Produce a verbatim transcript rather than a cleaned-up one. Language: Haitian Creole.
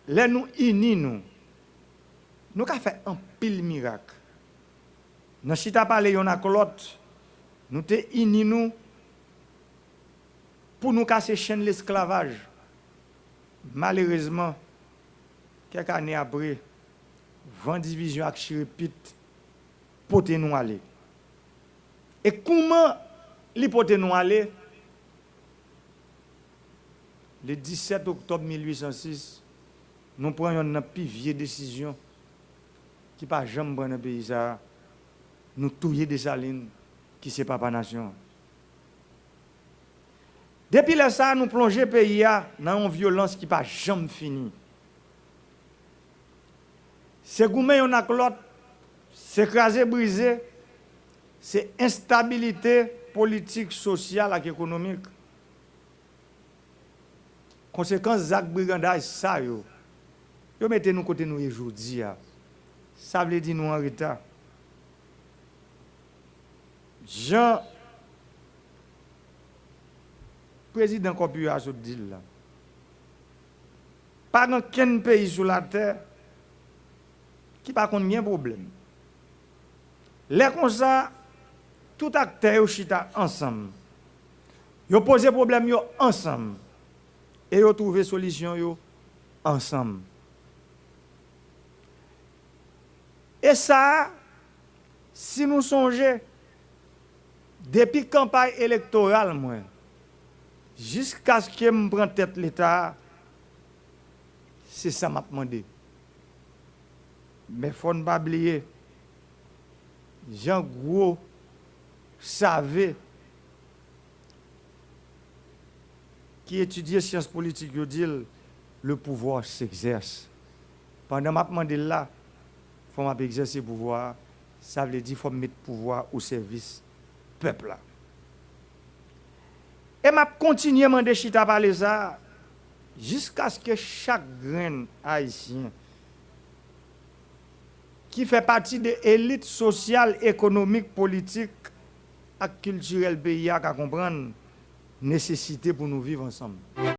Lè nou ini nou, nou ka fè anpil mirak. Nan chita pale yonn ak lòt, nou te ini nou pou nou kase chenn lesklavaj. Malerezman, kèk ane apre, van divizyon ak chire pit pote nou ale. E kouman li pote nou ale? Le disèt oktòb mil uit san sis, nou pran yonn nan pi vye desizyon ki pa janm pran nan peyi sa a. Nou touye Desalin, ki se papa nasyon an. Depi lè sa a, nou plonje peyi a nan yon vyolans ki pa janm fini. Se goumen yonn ak lòt, se kraze brize, se enstabilite politik, sosyal ak ekonomik. Konsekans zak brigandaj sa yo, yo mete nou kote nou ye jodi a. Sa vle di nou an reta. Jan prezidan Corpio a sot di l la, pa gen okenn peyi sou latè ki pa konn gen pwoblèm. Lè konsa, tout aktè yo chita ansanm. Yo poze pwoblèm yo ansanm. E yo twouve solisyon yo ansanm. E sa a, si nou sonje, depi kanpay elektoral mwen, jiskaske m pran tèt Leta a, se sa m ap mande. Men fò n pa bliye jan gwo save ki etidye syans politik yo di l, le pouvoir s'exerce. Pandan m ap mande l la, fò m ap egzèse pouvwa a, sa vle di fò m met pouvwa a o sèvis pèp la. E m ap kontinye mande chita pale sa a jiskaske chak grenn Ayisyen ki fè pati de elit sosyal, ekonomik, politik ak kiltirèl peyi a ka konprann nesesite pou nou viv ansanm.